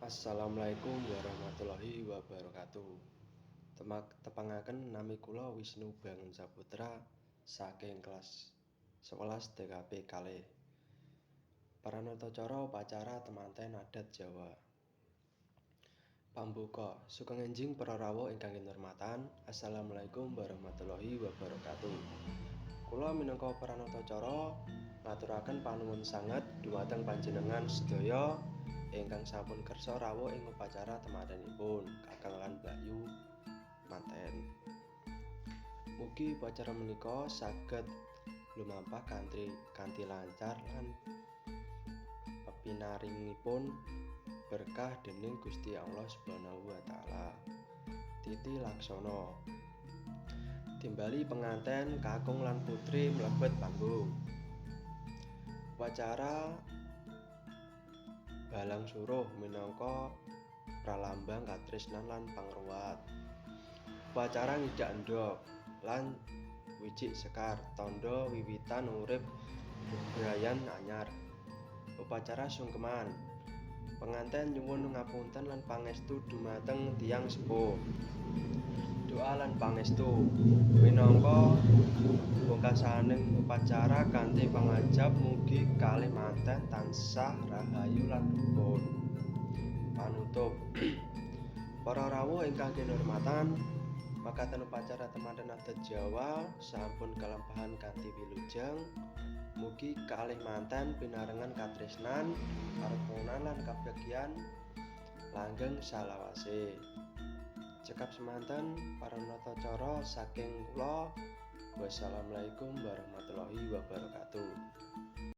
Assalamualaikum warahmatullahi wabarakatuh. Tepangaken nami kula Wisnu Bangun Saputra saking kelas 11 TKP kalih. Pranatacara upacara temanten adat Jawa. Pambuka, sugeng enjing para rawuh ingkang kinurmatan. Assalamualaikum warahmatullahi wabarakatuh. Kula minangka pranatacara ngaturaken panuwun sanget dhumateng panjenengan sedaya ingkang sampun kersa rawuh ing upacara temantenipun Kakang lan Mbakyu manten. Mugi upacara menika saged lumampah kanthi lancar lan pepinaringipun berkah dening Gusti Allah Subhanahu wa taala. Titi laksana. Timbali penganten kakung lan putri mlebet panggung. Upacara balang suruh minangka pralambang katresnan lan pangruwat. Upacara ngidak endhog lan wicik sekar tandha wiwitan urip bebrayan anyar. Upacara sungkeman. Penganten nyuwun ngapunten lan pangestu dhumateng tiyang sepuh. Doa lan pangestu minangka pungkasaning upacara kanthi pangajap mugi kalih manten tansah rahayu lan rukun. Panutup. Para rawuh ingkang kinurmatan, makaten upacara temanten adat Jawa sampun kalampahan kanthi wilujeng. Mugi kalih manten pinarengan katresnan, karukunan lan kabagyan langgeng salawase. Cekap semanten pranatacara saking kula. Wassalamualaikum warahmatullahi wabarakatuh.